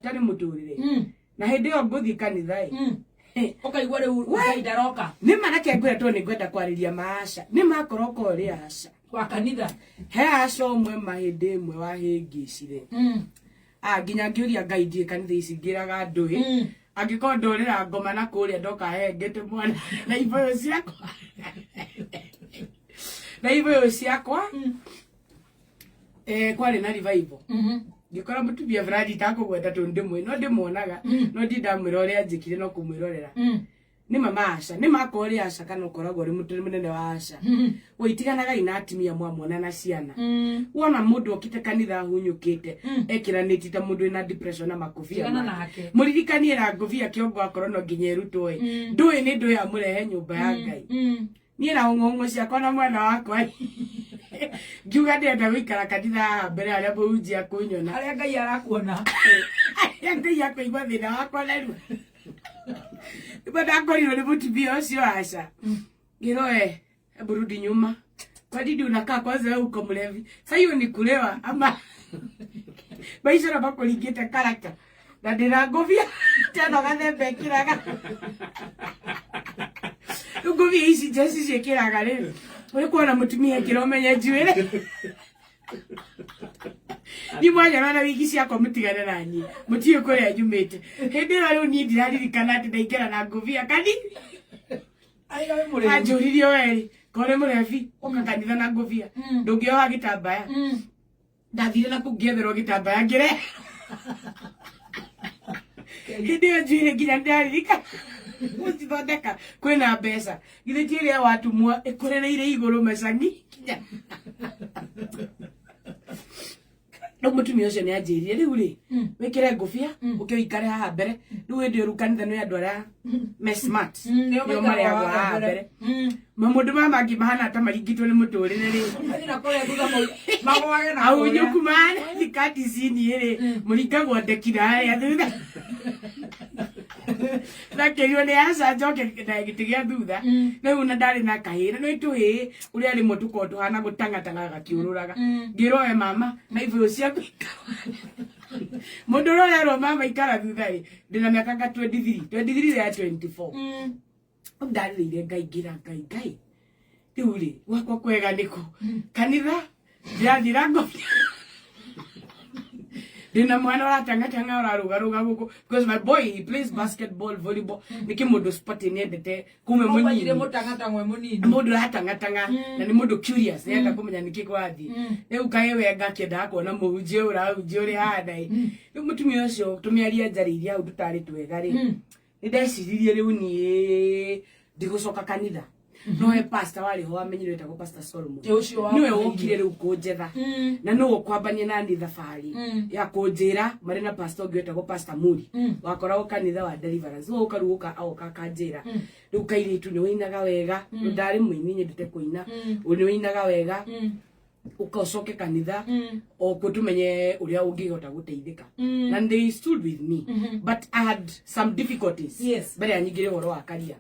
Nĩ mũtũrĩre na hĩndĩ ĩyo ngũthiĩ kanitha ĩ. Ũkaigua rĩu Ngai ndaroka. Nĩ ma, reke ngwĩre tondũ nĩ ngwenda kwarĩria maaca. Nĩ makorwo korwo rĩ aca wa kanitha. He aca ũmwe ma hĩndĩ ĩmwe wahĩngĩcire. Ah, nginya ngĩũria Ngai ndiĩ kanitha ici ngĩraga andũ ĩ, angĩkorwo ndũrĩra ngoma na kũrĩa ndoka hengete mwana na ibũyũ ciakwa, na ibũyũ ciakwa. Kwarĩ na revival. Ngĩkora mũtumia fulani itakũgweta tondũ ndĩmũĩ no ndĩmuonaga, no ndi ndamwĩra ũrĩa anjĩkire no kũmwĩrorera. Nĩ ma aca, nĩ makorwo rĩ aca kana ũkoragwo ũrĩ mũtĩ mũnene wa aca. Wĩitiganagai na atumia mwamwona na ciana. Wona mũndũ okĩte kanitha ahunyũkĩte, ekĩranĩtie ta mũndũ wĩna depression na makobia Tigana make. Nake. Mũririkanie na ngũbia kĩongo akorwo no nginya ĩrutwo ĩ. Ndũĩ nĩ ndũĩ amũrehe nyũmba ya Ngai. Niĩ na ũng'ũng'ũ ciakwa na mwana wakwa ngiuga ndĩrenda gũikara kanitha haha mbere harĩa mũhunjia akũnyona. Harĩa Ngai arakuona. Harĩa Ngai akũigua thĩna wakwa narua. Nĩguo ndakorirwo nĩ mũtumia ũcio aca ngĩrwo, "We, hebu rudi nyuma, kwa nini unakaa? Kwanza wewe uko mlevi." Sasa hiyo ni kulewa ama maisha na makũringĩte karata na ndĩna ngũbia teno gathemba ĩkĩraga. Rĩu ngũbia ici njeci ciĩkĩraga rĩ, ũrĩ kuona mũtumia ĩkĩra ũmenye njuĩrĩ. Niĩ mwanyona na wiki ciakwa mũtigane na niĩ, mũtiũĩ kũrĩa nyumĩte. Hĩndĩ ĩyo rĩu niĩ ndiraririkana atĩ ndaingĩra na ngũbia kani. Aiga wĩ mũrĩu. Anjũririe, "Werĩ korĩ mũrebi ũka kanitha na ngũbia, ndũngĩoha gĩtambaya?" Ndathire na kũu ngĩetherwo gĩtambaya ngĩre. Hĩndĩ ĩyo njuĩrĩ nginya ndĩraririkana gũcithondeka kwĩna mbeca, githĩ ti ĩrĩa watumwo ĩkũrereire igũrũ macangi kinya. Rĩu mũtumia ũcio nĩ anjĩrire, "Rĩu rĩ, wĩkĩre ngũbia ũke ũikare haha mbere." Rĩu hĩndĩ ĩyo rĩu kanitha nĩ andũ arĩa me smart. Nĩo nĩo maikaraga marĩagwo haha haha mbere. mbere. Mamũndũ maya mangĩ mahana ta maringitwo nĩ mũtũrĩre rĩ. Mathiĩ na kũrĩa thutha magwage na kũrĩa. Ahunyũku mahana thikati cini rĩ, mũringagwo ndeki na harĩa thutha. Ndakĩrio nĩ aca njoke na gĩtĩ gĩa thutha. Rĩu na ndarĩ na kahĩĩ na nĩ tũhĩĩ ũrĩa rĩmwe tũkorwo tũhana gũtang'atang'a gakĩũrũraga. Ngĩrwo, "We mama na ibũyũ ciaku ikara." Mũndũ ũrĩa ũrerwo mama ikara thutha rĩ, ndĩna mĩaka nga 23, 23 ya 24. Ndarĩrĩire Ngai ngĩra Ngai, "Ngai, rĩu rĩ gwakwa kwega nĩkũ? Kanitha ndĩrathira ngobia, ndĩna mwana ũratang'atang'a ũrarũgarũga gũkũ," because my boy, he plays basketball, volleyball, nĩ kĩmũndũ sport nĩendete kuma Mũnyini. mũnyinyi. Mũtang'atang'we mũnini. Mũndũ ũratang'atang'a na nĩ mũndũ curious, nĩenda kũmenya nĩkĩ kũrathiĩ. Rĩu kaĩ we ngakĩendaga kuona mũhunjia ũyũ ũrahunjia ũrĩa hana ĩ. Rĩu mũtumia ũcio tũmĩaria njarĩirie hau tũtarĩ twega rĩ, nĩ ndeciririe rĩu niĩ ndigũcoka kanitha. No he pastor warĩ ho wamenyire wetagwo Pastor Solomon. Ĩ, ũcio wa nĩwe kũheire. wokire rĩu kũnjetha na nĩwe ũkwambania nani thabarĩ ya kũnjĩra marĩ na pastor ũngĩ wetagwo Pastor Muri, wakoragwo kanitha wa Deliverance. Ũka rĩu ũka agoka akanjĩra, "Rĩu kairĩtu nĩ wĩinaga wega." Ndarĩ mũini, nyendete kũina. "Nĩ wĩinaga wega, ũka ũcoke kanitha o kuo tumenye ũrĩa ũngĩhota gũteithĩka." And they stood with me, but I had some difficulties mbere ya nyingĩre ũhoro wa karia,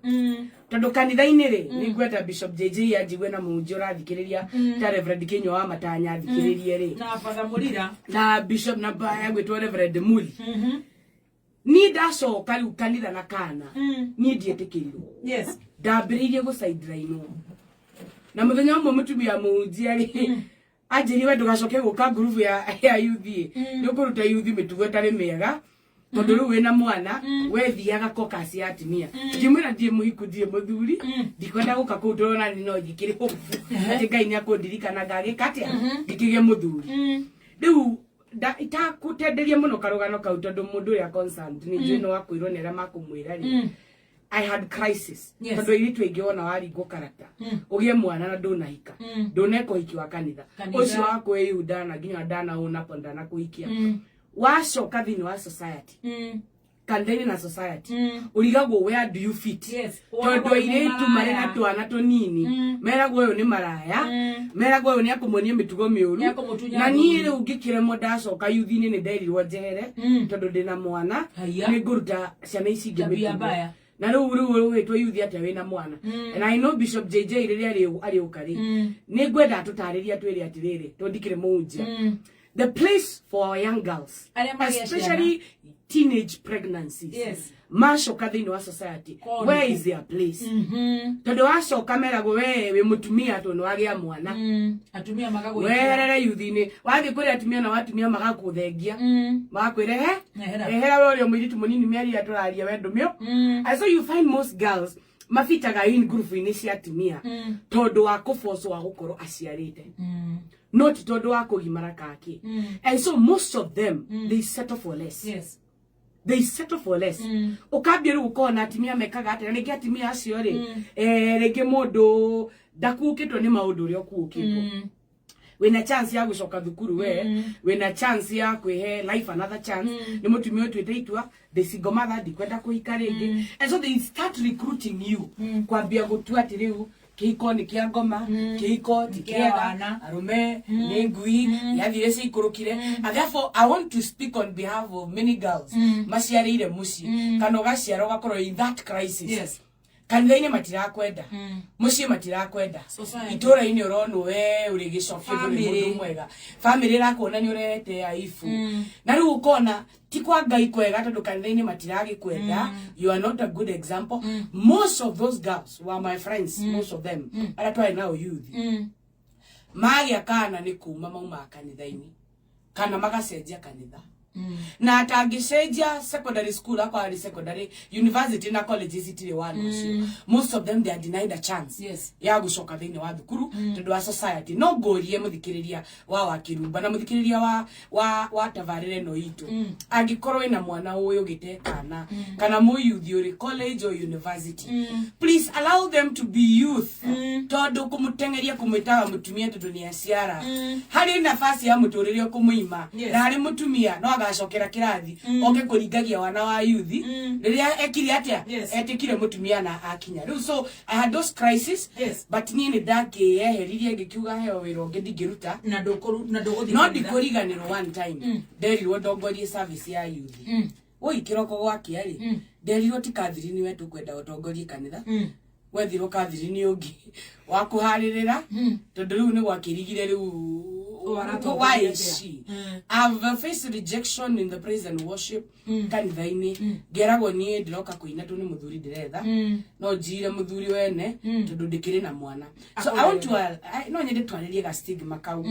tondũ kanitha-inĩ rĩ, nĩ ngwenda Bishop JJ anjigue na mũhunjia ũrathikĩrĩria ta Reverend Kĩnyua wa Matanya athikĩrĩrie rĩ. Na Father Mũrira. Na Bishop na gwĩtwo Reverend Muli. Niĩ ndacoka rĩu kanitha na kana, niĩ ndietĩkĩrirwo. Ndambĩrĩirie gũcaindirainwo na mũthenya ũmwe mũtumia mũhunjia rĩ anjĩrire, "We ndũgacoke gũka ngurubu ya youth ĩ, nĩ ũkũruta youth mĩtugo ĩtarĩ mĩega tondũ rĩu wĩna mwana we thiaga caucus ya atumia." Ngĩmwĩra, "Ndirĩ mũhiku, ndirĩ mũthuri, ndikwenda gũka kũu ndĩrona nĩ no njĩkĩre hope atĩ Ngai nĩ akũndirikana ngagĩka atĩa ngĩkĩgĩe mũthuri." Rĩu itakũtenderia mũno karũgano kau tondũ mũndũ ũrĩa concerned nĩ njũĩ no akwĩrwo nĩ arĩa makũmwĩra rĩ, I had crisis. Tondũ airĩtu aingĩ wona waringwo karata ũgĩe mwana na ndũnahika, ndũneka ũhiki wa kanitha. Kanitha. Ũcio wa kwĩyu ndana nginya ndanaũna po ndanakũhikia, wacoka thĩinĩ wa society, kanitha-inĩ na society, ũrigagwo where do you fit? Tondũ airĩtu marĩ na twana tũnini meragwo ũyũ nĩ maraya, meragwo ũyũ nĩ akũmonia mĩtugo mĩũru. Nĩakũmũtunya Na niĩ athuri. rĩu ngĩkĩremwo ndacoka yuthi-inĩ, nĩ nderirwo njehere tondũ ndĩna mwana, Haiya. nĩ ngũruta ciana ici ingĩ Tabia mĩtugo. mbaya. Na rĩu wĩtwo yuthi atĩa wĩna mwana? And I know Bishop JJ rĩrĩa arĩũka rĩ, nĩ ngwenda atũtarĩrie atwĩre atĩrĩrĩ, tondũ ndikĩrĩ mũhunjia, the place for our young girls, Arĩa magĩa especially Teenage pregnancies. Macoka thĩinĩ wa society, Korwo where nĩkũ? is their place? Tondũ wacoka meragwo we wĩ mũtumia tondũ nĩwagĩa mwana. Atumia magagũikia. Weherere yuthi-inĩ, wathiĩ kũrĩ atumia na watumia magakũthengia, magakwĩra he Ehera. Ehera we ũrĩa mũirĩtu mũnini, mĩario ĩrĩa tũraria we ndũmio. And so you find most girls mabitaga in ngurubu-inĩ cia atumia tondũ wa kũbocwo wa gũkorwo aciarĩte, not tondũ wa kũgimara kaki. And so most of them, they settle for less. They settle for less. Ukambia rĩu ũkona atumia mekaga atĩa, na rĩngĩ atumia acio rĩ, rĩngĩ mũndũ ndakuũkĩtwo nĩ maũndũ ũrĩa ũkuũkĩtwo. Wĩna chance ya gũcoka thukuru, we wĩna chance ya kwĩhe life another chance. Nĩ mũtumia ũtuĩte itua, the single mother, ndikwenda kũhika rĩngĩ. And so they start recruiting you, kwambia gũtua atĩ rĩu kĩhiko nĩ kĩa ngoma, kĩhiko ti Kĩa kĩega, wana. Arũme nĩ ngui yathire ciikũrũkire. And therefore I want to speak on behalf of many girls maciarĩire mũciĩ kana ũgaciara ũgakorwo in that crisis. Kanitha-inĩ matirakwenda, mũciĩ matirakwenda, Society. Itũra-inĩ ũronwo we ũrĩ gĩcoki, ndũrĩ Family. mũndũ mwega, family ĩrakuona nĩ ũrehete aibu. Na rĩu ũkona ti kwa Ngai kwega tondũ kanitha-inĩ matiragĩkwenda, you are not a good example. Most of those girls were my friends, most of them arĩa twarĩ nao youth. Magĩa kana nĩ kuma maumaga kanitha-inĩ kana magacenjia kanitha, na atangĩcenjia secondary school, akorwo arĩ secondary, university na colleges itirĩ wana ũcio. Most of them, they are denied a chance ya gũcoka thĩinĩ wa thukuru tondũ wa society. No ngũrie mũthikĩrĩria wa Wakĩrumba na mũthikĩrĩria wa tabarĩra ĩno itũ, angĩkorwo wĩna mwana ũyũ ũgĩte kana mũyuthi ũrĩ college or university, please allow them to be youth, tondũ kũmũteng'eria kũmwĩtaga mũtumia tondũ nĩ aciara, harĩ nafasi ya mũtũrĩre ũkũmũima. Na harĩ mũtumia no agacokera kĩrathi oke kũringagia wana wa yuthi rĩrĩa ekire atĩa, etĩkire mũtumia na akinya rĩu. So I had those crisis, but niĩ nĩ ndakĩyeheririe ngĩkiuga heo wĩra ũngĩ ndingĩruta. Na ndũkũru na ndũgũthiĩ No kanitha. ndikũriganĩrwo, one time nderirwo ndongorie service ya yuthi woi kĩroko gwakĩa rĩ, nderirwo ti Catherine we tũkwenda ũtongorie kanitha, wethirwo Catherine ũngĩ wa kũharĩrĩra tondũ rĩu nĩ gwakĩrigire rĩu. Waratongoria Why atĩa? is she? I've faced rejection in the praise and worship kanitha-inĩ, ngeragwo niĩ ndĩroka kũina tondũ nĩ mũthuri ndĩretha, no njire mũthuri wene tondũ ndĩkĩrĩ na mwana. So I want to no nyende twarĩrie ga stigma kau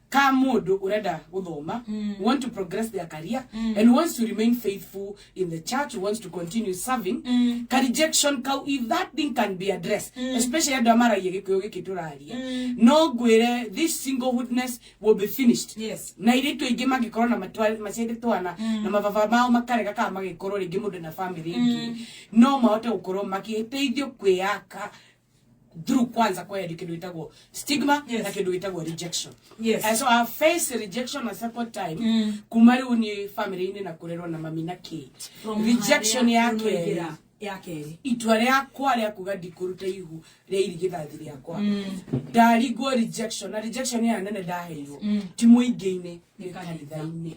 ka mũndũ ũrenda gũthoma, want to progress their career and wants to remain faithful in the church, wants to continue serving. Ka rejection kau, if that thing can be addressed, especially andũ amaragia gĩkũyũ gĩkĩ tũraria, no ngwĩre this singlehoodness will be finished. Na irĩtu aingĩ mangĩkorwo na maciarĩte twana na mababa mao makarega kana magĩkorwo rĩngĩ mũndũ na family ĩngĩ, no mahote gũkorwo makĩteithio kwĩyaka through kwanza kweheria kĩndũ gĩtagwo stigma na kĩndũ gĩtagwo rejection. And so I faced rejection a second time kuma rĩu nĩ family-inĩ na kũrerwo na mami na kĩ. From Rejection harĩa ya ũraingĩra kerĩ, ya kerĩ, itua rĩakwa rĩa kuga ndikũruta ihu rĩa irigithathi rĩakwa, ndarigwo rejection, na rejection ĩyo nene ndaheirwo ti mũingĩ-inĩ, nĩ kanitha-inĩ,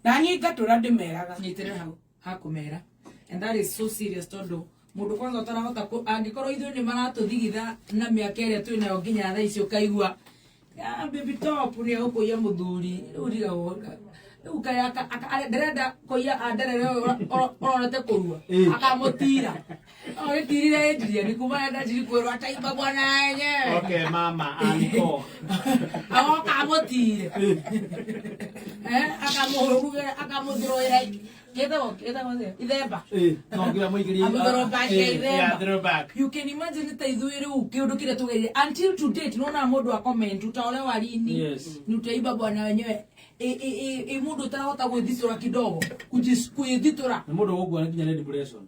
na niĩ ngatũra ndĩmeraga. Nyitĩrĩra hau hakũmera, and that is so serious, tondũ mũndũ kwanza ũtarahota angĩkorwo ithuĩ nĩ maratũthigitha na mĩaka ĩrĩa twĩ nayo nginya thaa ici, ũkaigua, "Ah, baby top nĩ egũkũiya mũthuri rĩu, ndigagwo rĩu kaĩ ndĩrenda kũiya anderere ũyũ ũrorete kũrua." Akamũtira agĩtirire Adrian kuma enda njiri kwĩrwo ataimba bwana yenyewe. Okay, mama, anko. Agoka amũtire, akamũhũrugĩra, akamũthroĩra kĩtagwo atĩa? Ithemba. No nginya mũigĩrie. Amũthroback ithemba. Yeah, throwback. You can imagine ta ithuĩ rĩu kĩũndũ kĩrĩa tũgereire until to date, nona mũndũ akoment ta ũrĩa warini ni utaiba bwana wenyewe, ĩ mũndũ ũtarahota gwĩthitũra kidogo, kwĩthitũra. Nĩ mũndũ ũgũkua nginya nĩ depression.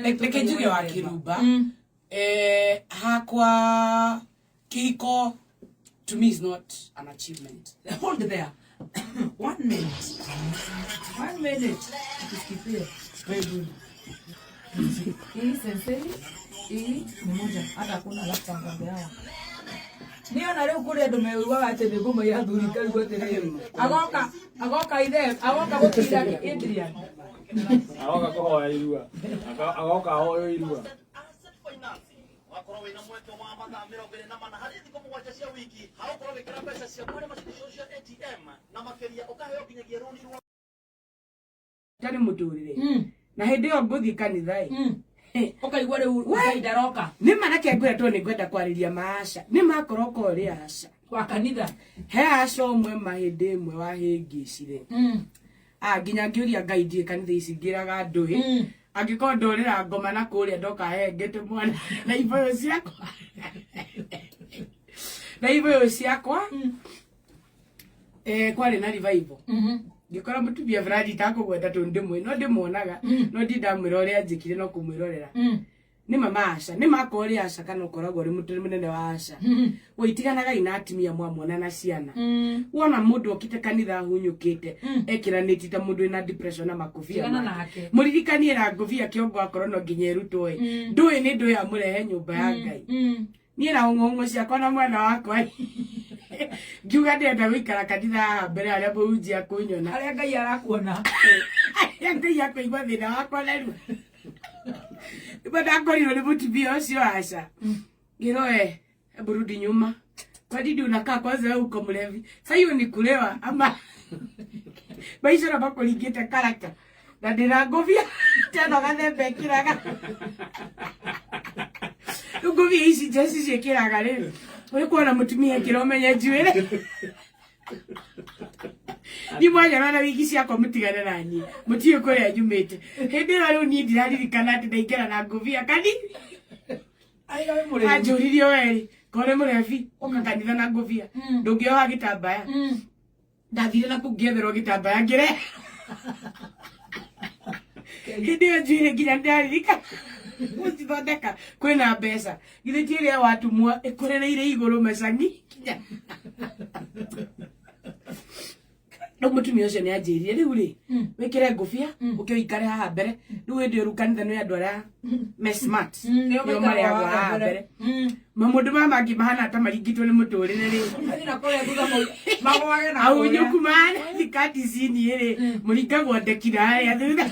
Reke njuge wa Kĩrumba, hakwa kĩhiko to me is not an achievement. Hold there one minute, one minute. Tusikipie. Very good. Hii sensei, hii ni moja, hata hakuna laptop ng'ombe hawa. Niĩ ona rĩu kũrĩ andũ meugaga atĩ nĩ ngũmaiya athuri, ngarigwo atĩrĩrĩ, agoka ithe agoka gũtira Adrian. Agoka kũhoya irua. Agoka ahoywo irua. Ũgakorwo wĩna mweke wa mathaa 24 harĩ thikũ 7 cia wiki hagũkorwo wĩkĩra mbeca ciaku harĩ macini ciao cia ATM na makĩria ũkaheo nginyagia rũni rwa tarĩ mũtũrĩre na hĩndĩ ĩyo ngũthiĩ kanitha ĩ Ũkaigua rĩu Ngai ndaroka. Nĩ ma reke ngwĩre tondũ nĩ ngwenda kwarĩria maaca nĩ makorwo korwo rĩ aca Wa kanitha. He aca ũmwe ma hĩndĩ ĩmwe wahĩngĩcire. Ah, nginya ngĩũria Ngai ndiĩ kanitha ici ngĩraga andũ ĩ angĩkorwo ndũrĩra ngoma na kũrĩa ndoka hengete mwana na ibũyũ ciakwa na ibũyũ ciakwa. Eh, kwarĩ na revival ngĩkora mũtumia fulani itakũgweta tondũ ndĩmũĩ no ndĩmuonaga no ndi ndamwĩra ũrĩa anjĩkire no kũmwĩrorera. Nĩ mama aca nĩ makorwo rĩ aca kana ũkoragwo ũrĩ mũtĩ mũnene wa aca wĩtiganagai na atumia mwamwona na ciana. Wona mũndũ okĩte kanitha ahunyũkĩte ekĩranĩtie ta mũndũ wĩna depression na makobia Tigana make. Nake. Mũririkanie na ngũbia kĩongo akorwo no nginya ĩrutwo ĩ ndũĩ nĩ ndũĩ amũrehe nyũmba ya Ngai. Niĩ na ũng'ũng'ũ ciakwa na mwana wakwa ngiuga ndĩrenda gũikara kanitha haha mbere harĩa mũhunjia akũnyona. Harĩa Ngai arakuona. Harĩa Ngai akũigua thĩna wakwa narua. Nĩguo ndakorirwo nĩ mũtumia ũcio aca ngĩrwo we hebu rudi nyuma, kwa nini unakaa kwanza wewe uko mlevi? Sasa hiyo ni kulewa ama maisha na makuringĩte karata na ndĩna ngũbia teno gathemba ĩkĩraga rĩu ngũbia ici njeci ciĩkĩraga rĩ ũrĩ kuona mũtumia ĩkĩra ũmenye njuĩrĩ ni mwanyona na wiki ciakwa mũtigane na niĩ mũtiũĩ kũrĩa nyumĩte hĩndĩ ĩyo rĩu niĩ ndiraririkana atĩ ndaingĩra na ngũbia kani Aiga wĩ mũrĩu. Anjũririe werĩ korwo nĩ mũrebi ũka kanitha na ngũbia ndũngĩoha gĩtambaya. Ndathire na kũu ngĩetherwo gĩtambaya ngĩre hĩndĩ ĩyo njuĩrĩ nginya ndĩraririkana gũcithondeka kwĩna mbeca githĩ ti ĩrĩa watumwo ĩkũrĩrĩire igũrũ macangi nginya rĩu mũtumia ũcio nĩ anjĩrire rĩu rĩ wĩkĩre ngũbia ũke ũikare haha mbere rĩu hĩndĩ ĩyo rĩu kanitha nĩ andũ arĩa me smart Nĩo nĩo maikaraga marĩagwo haha haha mbere. mbere mamũndũ maya mangĩ mahana ta maringĩtwo nĩ mũtũrĩre rĩ Mathiĩ na kũrĩa thutha magwage na kũrĩa. ahunyũku mahana thikati cini rĩ mũringagwo ndeki na harĩa thutha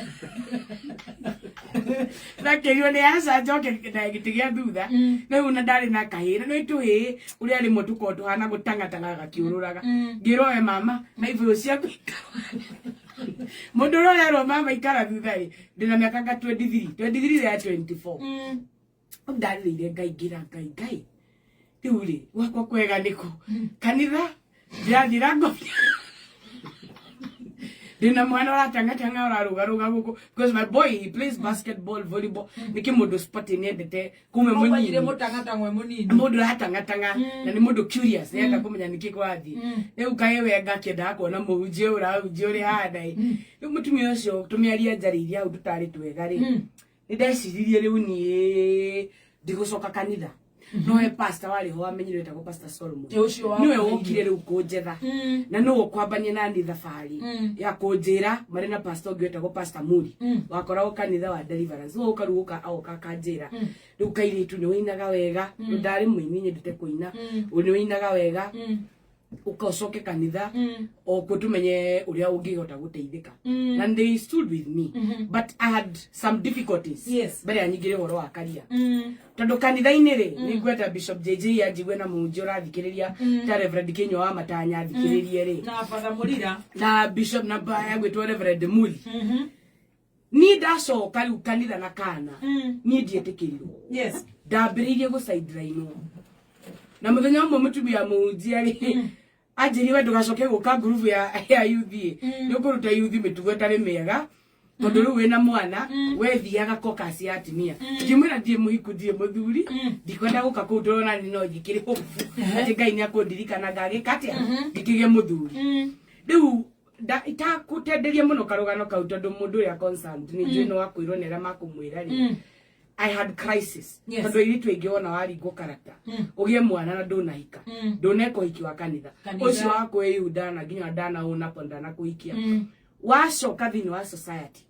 nakĩrio nĩ aca njoke na gĩtĩ gĩa thutha rĩu na ndarĩ na kahĩĩ na nĩ tũhĩĩ ũrĩa rĩmwe tũkorwo tũhana gũtang'atang'a gakĩũrũraga ngĩrwo we mama na ibũyũ ciaku ikara mũndũ ũrĩa ũrerwo mama ikara thutha rĩ ndĩna mĩaka nga 23 23 ya 24 rĩu ndarĩrĩire Ngai ngĩra Ngai Ngai rĩu rĩ gwakwa kwega nĩkũ kanitha ndĩrathira ngobia ndĩna mwana ũratang'atang'a ũrarũgarũga gũkũ because my boy, he plays basketball, volleyball nĩkĩ mũndũ sport nĩendete kuma Ũkwanjire mũnini mũtang'atang'we mũnini. Mũndũ ũratang'atang'a na nĩ mũndũ curious nĩenda kũmenya nĩkĩ kũrathiĩ rĩu kaĩ we ngakĩendaga kuona mũhunjia ũrahunjia ũrĩ hana ĩ rĩu mũtumia ũcio tũmĩaria njarĩirie hau tũtarĩ twega rĩ nĩ ndeciririe rĩu niĩ ndigũcoka kanitha no he pastor warĩ ho wamenyire wetagwo Pastor Solomon. Ĩ, ũcio wa Nĩwe kũgeithio. wokire rĩu kũnjetha na nĩwe ũkwambania nani thabarĩ ya kũnjĩra marĩ na pastor ũngĩ wetagwo Pastor Muri wakoragwo kanitha wa Deliverance ũũ ũka rĩu ũka agoka akanjĩra rĩu kairĩtu nĩ wĩinaga wega ndarĩ mũini nyendete kũina nĩ wĩinaga wega ũka ũcoke kanitha o kuo tumenye ũrĩa ũngĩhota gũteithĩka na they stood with me, but I had some difficulties mbere ya nyingĩre ũhoro wa karia tondũ kanitha-inĩ rĩ nĩ ngwenda Bishop JJ anjigue na mũhunjia ũrathikĩrĩria ta Reverend Kĩnyua wa Matanya athikĩrĩrie rĩ Na Father Mũrira. Na bishop na baya gwĩtwo Reverend Muli niĩ ndacoka rĩu kanitha na kana niĩ ndietĩkĩrirwo. Ndambĩrĩirie gũcaindirainwo na mũthenya ũmwe mũtumia mũhunjia rĩ anjĩrire we ndũgacoke gũka ngurubu ya youth ĩ nĩ ũkũruta youth mĩtugo ĩtarĩ mĩega tondũ rĩu wĩna mwana we thiaga caucus ya atumia ngĩmwĩra ndirĩ mũhiku ndirĩ mũthuri ndikwenda gũka kũu ndĩrona nĩ no njikĩre hope atĩ Ngai nĩ akũndirikana ngagĩka atĩa ngĩkĩgĩe mũthuri rĩu itakũtenderia mũno karũgano kau tondũ mũndũ ũrĩa concerned nĩ njũĩ no akwĩrwo nĩ arĩa makũmwĩra rĩ I had crisis tondũ airĩtu aingĩ wona waringwo karata ũgĩe mwana na ndũnahika ndũneka ũhiki wa kanitha Kanitha. Ũcio wa kwĩyundana nginya ndanaũnapo ndanakũhikia wacoka thĩinĩ wa society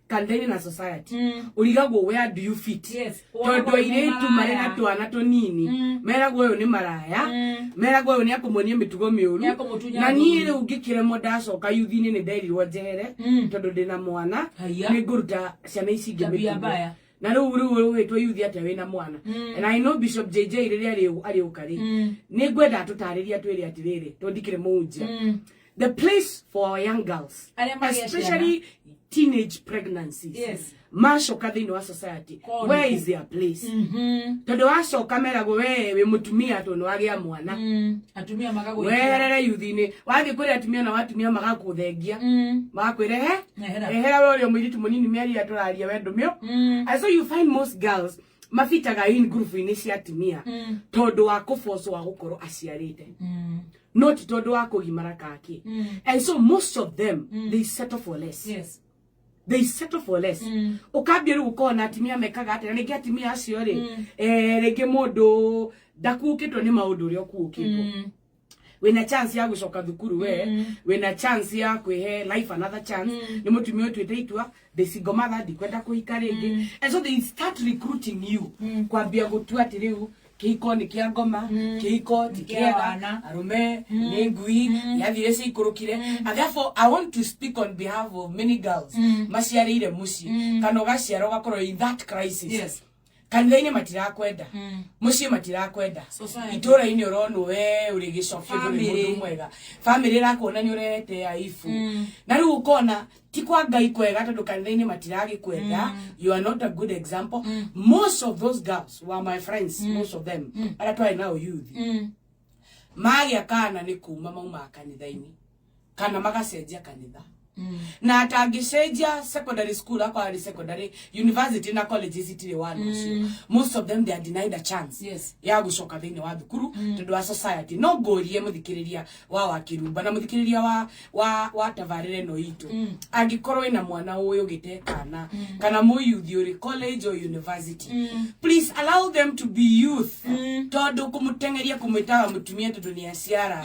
kanitha-inĩ na society ũrigagwo where do you fit tondũ Wonagwo nĩ airĩtu marĩ na maraya. twana tũnini meragwo ũyũ nĩ maraya meragwo ũyũ nĩ akũmuonia mĩtugo mĩũru Nĩ akũmũtunya na niĩ athuri. rĩu ngĩkĩremwo ndacoka yuthi-inĩ nĩ nderirwo njehere tondũ ndĩna mwana Haiya. nĩ ngũruta ciana ici ingĩ Tabia mĩtugo mbaya. Na rĩu ũgĩtwo youth atĩa wĩna mwana? And I know Bishop JJ rĩrĩa arĩũka rĩ, nĩ ngwenda atũtarĩrie, atwĩre atĩrĩrĩ, tondũ ndikĩrĩ mũhunjia, the place for our young girls, Arĩa magĩa especially teenage pregnancies, macoka thĩinĩ wa society, Kwao where nĩkũ? is their place? Tondũ wacoka meragwo we wĩ mũtumia tondũ nĩwagĩa mwana. Atumia magagũikia. Werere yuthi-inĩ, wathiĩ kũrĩ atumia na watumia magakũthengia, magakwĩra he Ehera. Ehera we ũrĩa mũirĩtu mũnini, mĩario tũraria we ndũmio. And so you find most girls mabitaga in group-inĩ cia atumia tondũ wa kũbocwo wa gũkorwo aciarĩte, not tondũ wa kũgimara kaki. And so most of them, they settle for less. They settle for less. Ukambia rĩu ũkona atumia mekaga atĩa, na rĩngĩ atumia acio rĩ, rĩngĩ mũndũ ndakuũkĩtwo nĩ maũndũ ũrĩa ũkuũkĩtwo. Wĩna chance ya gũcoka thukuru, we wĩna chance ya kwĩhe life another chance. Nĩ mũtumia ũtuĩte itua, the single mother, ndikwenda kũhika rĩngĩ. And so they start recruiting you, kwambia gũtua atĩ rĩu kĩhiko nĩ kĩa ngoma, kĩhiko ti kĩa kĩega, wana. Arũme nĩ ngui yathire ciikũrũkire. And therefore I want to speak on behalf of many girls maciarĩire mũciĩ kana ũgaciara ũgakorwo in that crisis. Kanitha-inĩ matirakwenda, mũciĩ matirakwenda, Society. itũra-inĩ ũronwo we ũrĩ gĩcoki, ndũrĩ Family. mũndũ mwega, family ĩrakuona nĩ ũrehete aibu. Na rĩu ũkona ti kwa Ngai kwega tondũ kanitha-inĩ matiragĩkwenda, you are not a good example. Most of those girls were my friends, most of them arĩa twarĩ nao youth, magĩa kana nĩ kuma maumaga kanitha-inĩ kana magacenjia kanitha, na atangĩcenjia secondary school, akorwo arĩ secondary, university na colleges itirĩ wana ũcio, most of them, they are denied a chance ya gũcoka thĩinĩ wa thukuru tondũ wa society. No ngũrie mũthikĩrĩria wa Wakĩrumba na mũthikĩrĩria wa tabarĩra ĩno itũ, angĩkorwo wĩna mwana ũyũ ũgĩte kana mũyuthi ũrĩ college or university, please allow them to be youth, tondũ kũmũteng'eria kũmwĩtaga mũtumia tondũ nĩ aciara,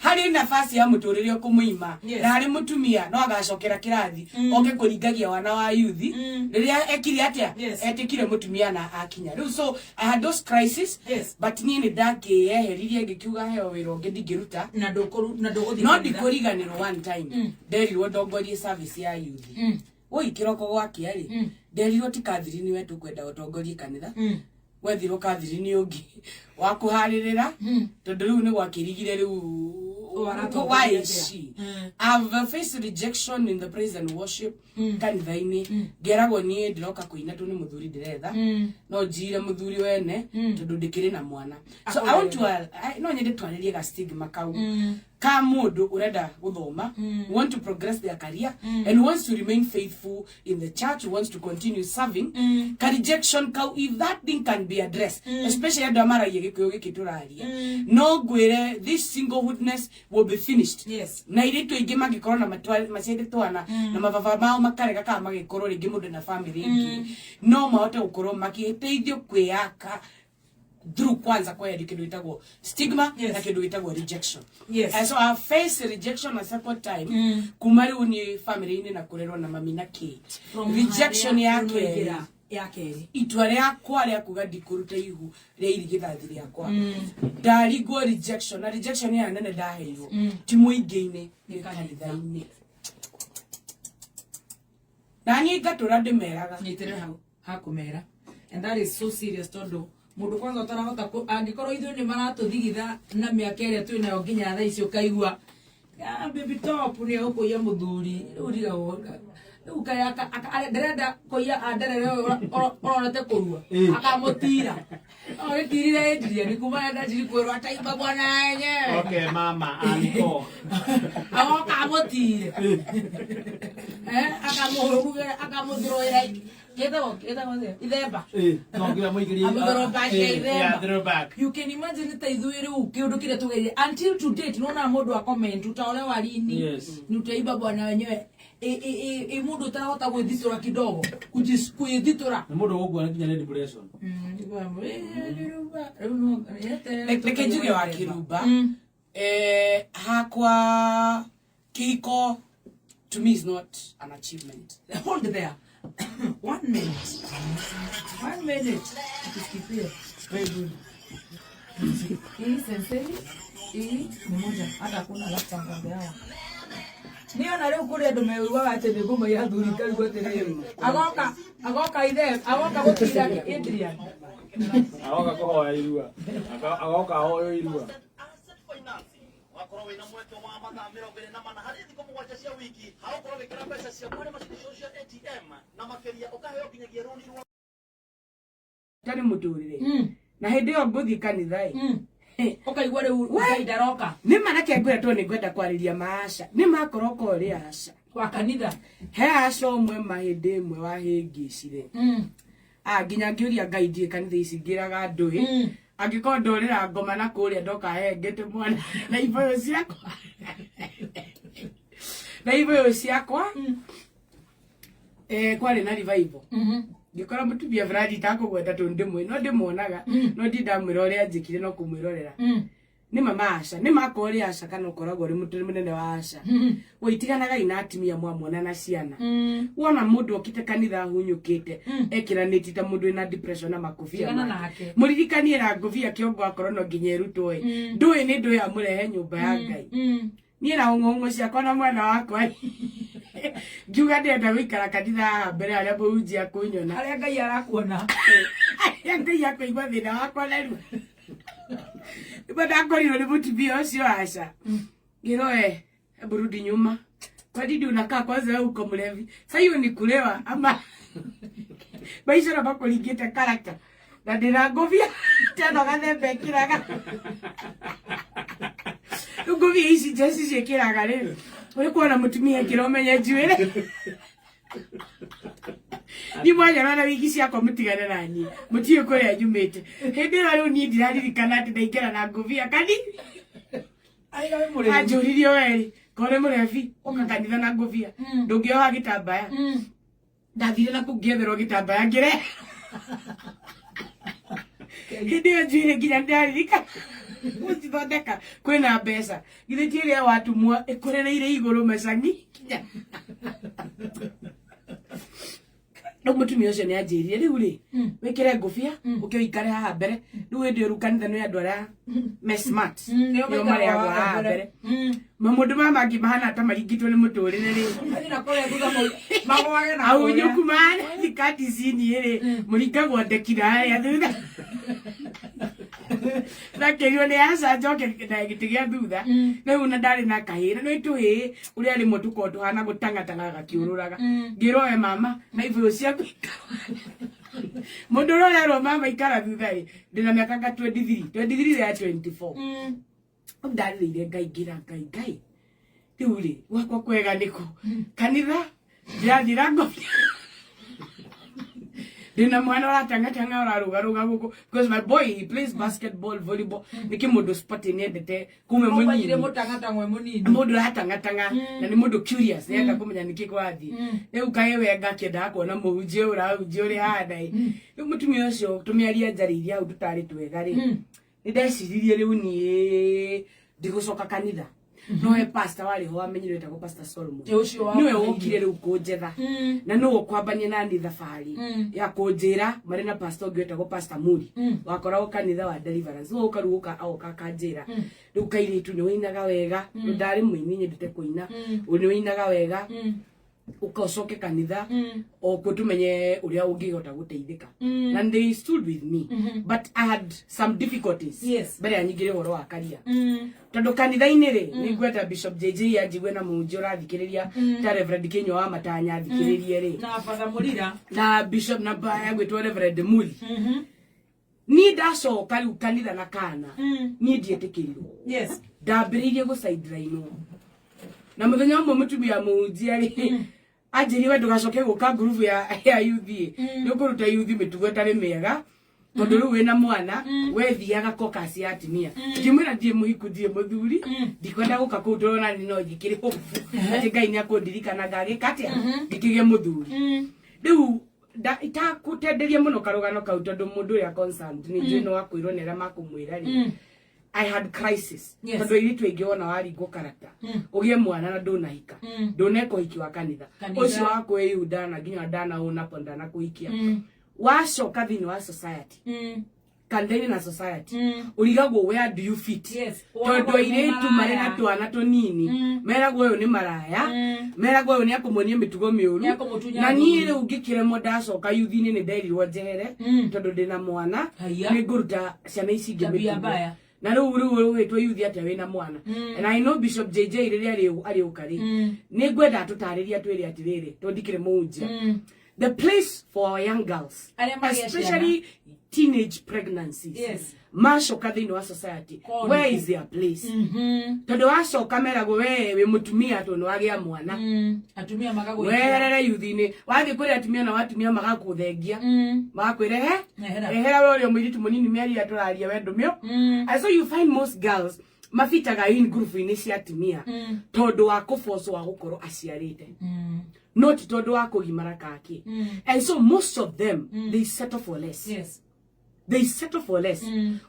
harĩ nafasi ya mũtũrĩre ũkũmũima. Na harĩ mũtumia no agacokera kĩrathi oke kũringagia wana wa yuthi rĩrĩa ekire atĩa, etĩkire mũtumia na akinya rĩu. So I had those crisis, but niĩ nĩ ndakĩyeheririe ngĩkiuga heo wĩra ũngĩ ndingĩruta. Na ndũkũru na ndũgũthiĩ No kanitha. ndikũriganĩrwo, one time nderirwo ndongorie service ya yuthi woi kĩroko gwakĩa rĩ, nderirwo ti Catherine we tũkwenda ũtongorie kanitha, wethirwo Catherine ũngĩ wa kũharĩrĩra, tondũ rĩu nĩ gwakĩrigire rĩu. Ũratongoria Why is atĩa? she? I've faced rejection in the praise and worship kanitha-inĩ, ngeragwo niĩ ndĩroka kũina tondũ nĩ mũthuri ndĩretha, no njire mũthuri wene tondũ ndĩkĩrĩ na mwana. So I want to no nyende twarĩrie ga stigma kau ka mũndũ ũrenda gũthoma, want to progress their career and wants to remain faithful in the church, wants to continue serving, ka rejection kau, if that thing can be addressed, especially andũ arĩa maragia gĩkũyũ gĩkĩ tũraria, no ngwĩre this singlehoodness will be finished. Na irĩtu aingĩ mangĩkorwo na maciarĩte twana na mababa mao makarega kana magĩkorwo rĩngĩ mũndũ na family ĩngĩ, no mahote gũkorwo magĩteithio kwĩyaka through kwanza kweheria kĩndũ gĩtagwo stigma na kĩndũ gĩtagwo rejection. And so I faced rejection a second time kuma rĩu nĩ family-inĩ na kũrerwo na mami na kĩ, From rejection harĩa ya ũraingĩra kerĩ, ya kerĩ, itua rĩakwa rĩa kuga ndikũruta ihu rĩa irigithathi rĩakwa, ndarigwo rejection, na rejection ĩyo nene ndaheirwo ti mũingĩ-inĩ, nĩ kanitha-inĩ, na niĩ ngatũra ndĩmeraga. Nyitĩrĩra hau hakũmera. And that is so serious, tondũ mũndũ kwanza ũtarahota angĩkorwo ithuĩ nĩ maratũthigitha na mĩaka ĩrĩa twĩ nayo nginya thaa ici, ũkaigua, "Ah, baby top nĩ egũkũiya mũthuri." Rĩu ndigagwo rĩu kaĩ ndĩrenda kũiya anderere ũyũ ũronete kũrua akamũtira agĩtirire Adrian kuma enda njiri kwĩrwo ataimba bwana yenyewe. Okay, mama, aniko. Agoka amũtire, akamũhũrugĩra, akamũthroĩra gĩtagwo atĩa? Ithemba. No ngira mũingĩrie. Amũthorobacia Yeah, ithemba. throwback. You can imagine ta ithuĩ rĩu kĩũndũ kĩrĩa tũgereire until to date, nona mũndũ akoment utaolewa lini, ni utaiba bwana wenyewe. Ĩ mũndũ ũtarahota gwĩthitũra kidogo, kwĩthitũra. Nĩ mũndũ ũgũkua nginya nĩ depression. Reke njuge wa Kĩrumba, hakwa kĩhiko to me is not an achievement. Hold there one minute, one minute. Tusikie. Very good. Hii sensei, hii ni moja, hata hakuna laptop ng'ombe hawa. Niĩ ona rĩu kũrĩ andũ meugaga atĩ nĩ ngũmaiya athuri ngarigwo atĩrĩrĩ, agoka agoka ithe agoka gũtira Adrian. Agoka kũhoya irua. Agoka ahoywo irua. Asset financing wakorwo wĩna mweke wa mathaa 24 harĩ thikũ 7 cia wiki hagũkorwo wĩkĩra mbeca ciaku harĩ macini ciothe cia ATM na makĩria ũkaheo nginyagia rũni rwa Tarĩ mũtũrĩre. Na hĩndĩ ĩyo ngũthiĩ kanitha ĩ. Ũkaigua rĩu Ngai ndaroka. Nĩ ma reke ngwĩre tondũ nĩ ngwenda kwarĩria maaca. Nĩ makorwo korwo rĩ aca. Wa kanitha. He aca ũmwe ma hĩndĩ ĩmwe wahĩngĩcire. Ah, nginya ngĩũria Ngai ndiĩ kanitha ici ngĩraga andũ ĩ. Angĩkorwo ndũrĩra ngoma na kũrĩa ndoka hengete mwana na ibũyũ ciakwa. Na ibũyũ ciakwa. Eh, kwarĩ na revival. Ngĩkora mũtumia fulani itakũgweta tondũ ndĩmũĩ no ndĩmuonaga no ndi ndamwĩra ũrĩa anjĩkire no kũmwĩrorera. Nĩ ma aca nĩ makorwo rĩ aca kana ũkoragwo ũrĩ mũtwe mũnene wa aca. Wĩtiganagai na atumia mwamwona na ciana. Wona mũndũ okĩte kanitha ahunyũkĩte ekĩranĩtie ta mũndũ wĩna depression na makobia Tigana make. nake. Mũririkanie na ngũbia kĩongo akorwo no nginya ĩrutwo ĩ. Ndũĩ nĩ ndũĩ amũrehe nyũmba ya Ngai. Niĩ na ng'ong'o ciakwa na mwana wakwa ngiuga ndĩrenda gũikara kanitha haha mbere harĩa mũhunjia akũnyona. Harĩa Ngai arakuona. Harĩa Ngai akũigua thĩna wakwa narua. Nĩguo ndakorirwo nĩ mũtumia ũcio aca. Ngĩrwo we, hebu rudi nyuma. Kwa nini unakaa kwanza wewe uko mlevi? Sasa hiyo ni kulewa ama maisha na makuringĩte character. Na ndĩna ngũbia teno gathemba ĩkĩraga. Rĩu ngũbia ici njeci ciĩkĩraga rĩ. Ũrĩ kuona mũtumia ekĩra ũmenye njuĩrĩ. Niĩ mwanyona na wigi ciakwa mũtigane na niĩ. Mũtiũĩ kũrĩa nyumĩte. Hĩndĩ ĩyo rĩu niĩ ndiraririkana atĩ ndaingĩra na ngũbia kani. Aiga wĩ mũrĩu. Anjũririe werĩ, korwo nĩ mũrebi, ũka kanitha na ngũbia. Ndũngĩoha gĩtambaya. Ndathire na kũu ngĩetherwo gĩtambaya ngĩre. Hĩndĩ ĩyo njuĩrĩ nginya ndĩraririkana gũcithondeka kwĩna mbeca. Githĩ ti ĩrĩa watumwo ĩkũrereire igũrũ macangi nginya. Rĩu mũtumia ũcio nĩ anjĩrire rĩu rĩ wĩkĩre ngũbia ũke ũikare haha mbere. Rĩu hĩndĩ ĩyo rĩu kanitha nĩ andũ arĩa me smart. Nĩo Nĩo maikaragwo marĩagwo haha haha mbere. mbere. Mamũndũ maya mangĩ mahana ta maringĩtwo nĩ mũtũrĩre rĩ. Athiĩ na kũrĩa thutha magwage na Ahunyũku mahana thikati cini rĩ mũringagwo ndeki na harĩa thutha. Ndakĩrirwo nĩ aca njoke na gĩtĩ gĩa thutha. Rĩu na ndarĩ na kahĩĩ na nĩ tũhĩĩ ũrĩa rĩmwe tũkoragwo tũhana gũtang'atang'a gakĩũrũraga. Ngĩrwo we mama na ibũyũ ciaku ikara. Mũndũ ũrĩa ũrerwo mama ikara thutha rĩ ndĩna mĩaka nga 23 23 ya 24. Ndarĩrĩire Ngai ngĩra Ngai Ngai rĩu rĩ gwakwa kwega nĩkũ kanitha ndĩrathiĩ na ngobia ndĩna mwana ũratang'atang'a ũrarũgarũga gũkũ because my boy he plays basketball volleyball nĩkĩ mũndũ sport nĩendete kuma Mũkwajire mũnini mũtang'atang'we mũnini. mũndũ ũratang'atang'a na nĩ mũndũ curious nĩenda kũmenya nĩkĩ kũrathiĩ rĩu kaĩ we ngakĩendaga kuona mũhunjia ũrahunjia ũrĩa hana ĩ rĩu mũtumia ũcio tũmĩaria njarĩirie hau tũtarĩ twega rĩ nĩ ndeciririe rĩu niĩ ndigũcoka kanitha no he pastor warĩ ho wamenyire wetagwo Pastor Solomon Ĩ, ũcio wa nĩwe kũgeithia. wokire rĩu kũnjetha na nĩwe ũkwambania nani thabarĩ ya kũnjĩra marĩ na pastor ũngĩ wetagwo Pastor Muri wakoragwo kanitha wa Deliverance ũyũ ũka rĩu ũka agoka akanjĩra rĩu kairĩtu nĩ ũinaga wega ndarĩ mũini nyendete kũina nĩ ũinaga wega ũka ũcoke kanitha o kuo tumenye ũrĩa ũngĩhota gũteithĩka na they stood with me but I had some difficulties Yes. mbere ya nyingĩre ũhoro wa karia tondũ kanitha-inĩ rĩ nĩ ngwenda Bishop JJ anjigue na mũhunjia ũrathikĩrĩria ta Reverend Kĩnyua wa Matanya athikĩrĩrie rĩ Na Father Mũrira. na Bishop na ya gwĩtwo Reverend Muli niĩ ndacoka rĩu kanitha na kana niĩ ndietĩkĩrirwo Yes. ndambĩrĩirie gũcaindirainwo na mũthenya ũmwe mũtumia mũhunjia rĩ anjĩrire we ndũgacoke gũka ngurubu ya youth ĩ nĩ ũkũruta youth mĩtugo ĩtarĩ mĩega tondũ rĩu wĩna mwana we thiaga caucus ya atumia ngĩmwĩra ndirĩ mũhiku ndirĩ mũthuri ndikwenda gũka kũu ndĩrona nĩ no njĩkĩre hope atĩ Ngai nĩ akũndirikana ngagĩka atĩa ngĩkĩgĩe mũthuri rĩu itakũtenderia mũno karũgano kau tondũ mũndũ ũrĩa concerned nĩ njũĩ no akwĩrwo nĩ arĩa makũmwĩra rĩ I had crisis Yes. tondũ airĩtu aingĩ wona waringwo karata ũgĩe mwana na ndũnahika ndũneka ũhiki wa kanitha Kanitha. ũcio wa kwĩyunda na nginya ndanaũna po ndanakũhikia wacoka thĩinĩ wa society Kanitha-inĩ na society ũrigagwo, where do you fit? Yes. Tondũ airĩtu marĩ na twana tũnini meragwo ũyũ nĩ maraya, meragwo ũyũ nĩ akũmonia mĩtugo mĩũru. Nĩakũmũtunya Na niĩ athuri. Rĩu ngĩkĩremwo, ndacoka yuthi-inĩ, nĩ nderirwo njehere tondũ ndĩna mwana. Haiya. Nĩ ngũruta ciana ici ingĩ Tabia mĩtugo. mbaya. Na rĩu ũgĩtwo yuthi atĩa wĩna mwana? And I know Bishop JJ rĩrĩa arĩũka rĩ, nĩ ngwenda atũtarĩrie, atwĩre atĩrĩrĩ, tondũ ndikĩrĩ mũhunjia, the place for our young girls, Arĩa magĩa especially teenage pregnancies, macoka thĩinĩ wa society, Koni. where is their place? Tondũ wacoka meragwo we wĩ mũtumia tondũ nĩwagĩa mwana. Atumia magagũikia. Weherere yuthi-inĩ, wathiĩ kũrĩ atumia na watumia magakũthengia, magakwĩra he Ehera. Ehera we ũrĩa mũirĩtu mũnini, mĩario ĩrĩa tũraria we ndũmĩo. And so you find most girls mabitaga in group-inĩ cia atumia tondũ wa kũbocwo wa gũkorwo aciarĩte, not tondũ wa kũgimara kaki. And so most of them, they settle for less. They settle for less.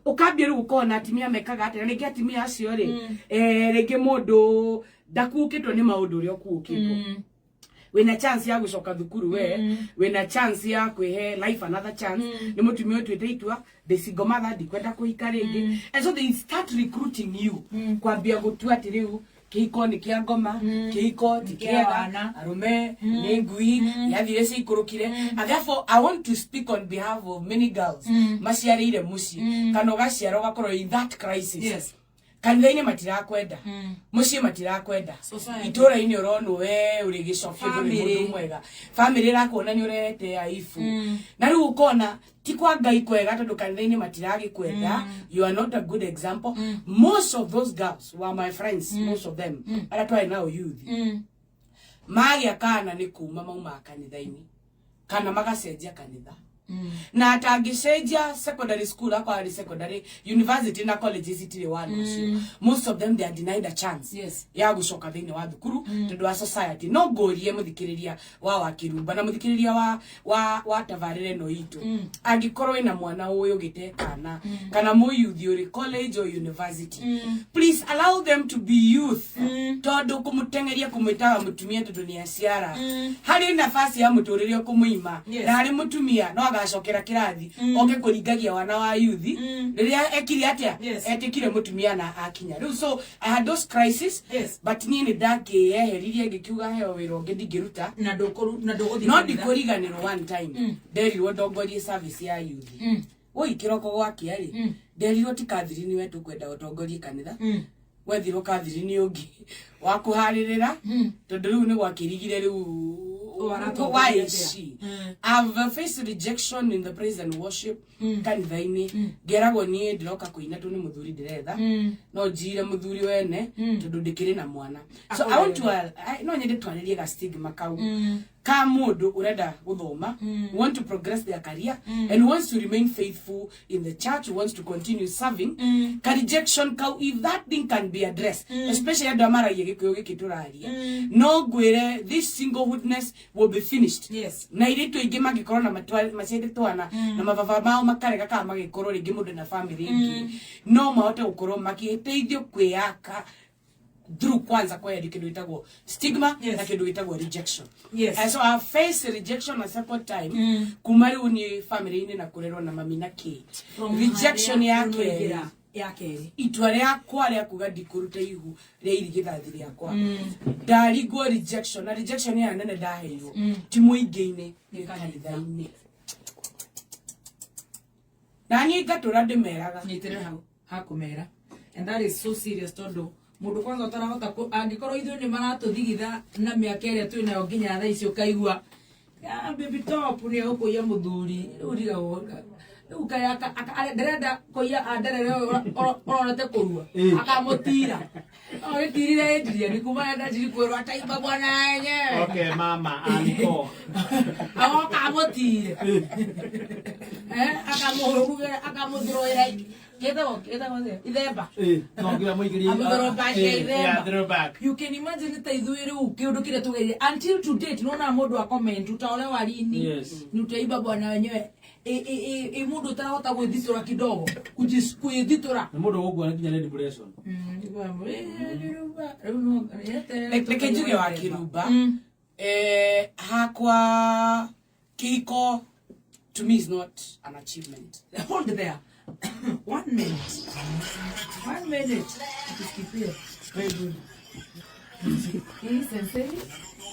Ũkambia rĩu ũkona atumia mekaga atĩa, na rĩngĩ atumia acio rĩ, rĩngĩ mũndũ ndakuũkĩtwo nĩ maũndũ ũrĩa ũkuũkĩtwo. Wĩna chance ya gũcoka thukuru, we wĩna chance ya kwĩhe life another chance, nĩ mũtumia ũtuĩte itua, ndĩ single mother, ndikwenda kũhika rĩngĩ. And so they start recruiting you, kwambia gũtua atĩ rĩu kĩhiko nĩ kĩa ngoma, kĩhiko ti Kĩa kĩega, wana. arũme nĩ ngui yathire ciikũrũkire. And therefore I want to speak on behalf of many girls maciarĩire mũciĩ kana ũgaciara ũgakorwo in that crisis. Kanitha-inĩ matirakwenda, mũciĩ matirakwenda, Society. itũra-inĩ ũronwo we ũrĩ gĩcokio, ndũrĩ Family. mũndũ mwega, family ĩrakuona nĩ ũrehete aibu. Na rĩu ũkona ti kwa Ngai kwega tondũ kanitha-inĩ matiragĩkwenda, you are not a good example. Most of those girls were my friends, most of them arĩa twarĩ nao youth, magĩa kana nĩ kuma maumaga kanitha-inĩ kana magacenjia kanitha, na atangĩcenjia secondary school, akorwo arĩ secondary, university na colleges itirĩ wana ũcio, most of them, they are denied a chance ya gũcoka thĩinĩ wa thukuru tondũ wa society. No ngũrie mũthikĩrĩria wa Wakĩrumba na mũthikĩrĩria wa tabarĩra ĩno itũ, angĩkorwo wĩna mwana ũyũ ũgĩte kana mũyuthi ũrĩ college or university, please allow them to be youth, tondũ kũmũteng'eria kũmwĩtaga mũtumia tondũ nĩ aciara, harĩ nafasi ya mũtũrĩre ũkũmũima. Na harĩ mũtumia no agacokera kĩrathi oke kũringagia wana wa yuthi rĩrĩa ekire atĩa, etĩkire mũtumia na akinya rĩu. So I had those crisis, but niĩ nĩ ndakĩyeheririe, ngĩkiuga heo wĩra ũngĩ ndingĩruta. Na ndũkũru na ndũgũthiĩ No kanitha. ndikũriganĩrwo, one time nderirwo ndongorie service ya yuthi woi kĩroko gwakĩa rĩ, nderirwo ti Catherine we tũkwenda ũtongorie kanitha, wethirwo Catherine ũngĩ wa kũharĩrĩra, tondũ rĩu nĩ gwakĩrigire rĩu. Waratongoria Why atĩa? is she? I've faced rejection in the praise and worship kanitha-inĩ, ngeragwo niĩ ndĩroka kũina tondũ nĩ mũthuri ndĩretha, no njire mũthuri wene tondũ ndĩkĩrĩ na mwana. So I want to no nyende twarĩrie ga stigma kau ka mũndũ ũrenda gũthoma, want to progress their career and wants to remain faithful in the church, wants to continue serving, ka rejection kau, if that thing can be addressed, especially andũ a maragia gĩkũyũ gĩkĩ tũraria, no ngwĩre this singlehoodness will be finished. Na airĩtu aingĩ mangĩkorwo na maciarĩte twana na mababa mao makarega kana magĩkorwo rĩngĩ mũndũ na family ĩngĩ, no mahote gũkorwo magĩteithio kwĩyaka through kwanza kweheria kĩndũ gĩtagwo stigma na kĩndũ gĩtagwo rejection. And so I faced rejection a second time, kuma rĩu niĩ family-inĩ na kũrerwo na mami na kĩ, From rejection harĩa ya ũraingĩra kerĩ, ya kerĩ, itua rĩakwa rĩa kuga ndikũruta ihu rĩa irigithathi rĩakwa, ndarigwo rejection, na rejection ĩyo nene ndaheirwo ti mũingĩ-inĩ, nĩ kanitha-inĩ, na niĩ ngatũra ndĩmeraga. Nyitĩrĩra hau hakũmera, and that is so serious, tondũ mũndũ kwanza ũtarahota angĩkorwo ithuĩ nĩ maratũthigitha na mĩaka ĩrĩa twĩ nayo nginya thaa ici, ũkaigua, "Ah, baby top nĩ egũkũiya mũthuri." Rĩu ndigagwo rĩu kaĩ ndĩrenda kũiya anderere ũyũ ũronete kũrua akamũtira agĩtirire Adrian kuma ndanjiri kwĩrwo ataimba bwana yenyewe. Okay, mama, aniko. Agoka amũtire, akamũhũrugĩra, akamũthroĩra gĩtagwo atĩa? Ithemba. No ngira mũingĩrie. Amũthrowback ithemba. Yeah, throwback. You can imagine ta ithuĩ rĩu kĩũndũ kĩrĩa tũgereire until to date, nona mũndũ akoment ta ũrĩa warini ni utaiba bwana wenyewe, ĩ mũndũ ũtarahota gwĩthitũra kidogo, kwĩthitũra. Nĩ mũndũ ũgũkua nginya nĩ depression. Reke njuge wa Kĩrumba, hakwa kĩhiko to me is not an achievement. Hold there. One minute, one minute, tusikie. Very good. Hii sensei,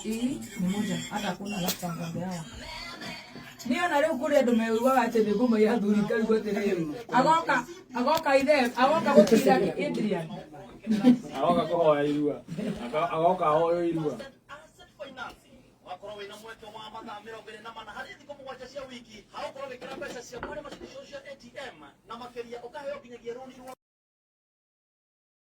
hii ni moja, hata hakuna lafta ng'ombe hawa. Niona rĩu kũrĩ andũ meugaga atĩ nĩ ngũmaiya athuri ngarigwo atĩrĩrĩ, agoka agoka ithe agoka gũtinda Adrian. Agoka kũhoya irua. Agoka ahoyo irua. Asset financing wakorwo wina mweke wa mathaa 24 harĩ thikũ 7 cia wiki, haukorwo wĩkĩra mbeca ciaku harĩ macini cia ATM na makĩria ũkaheo nginyagia rũni rwa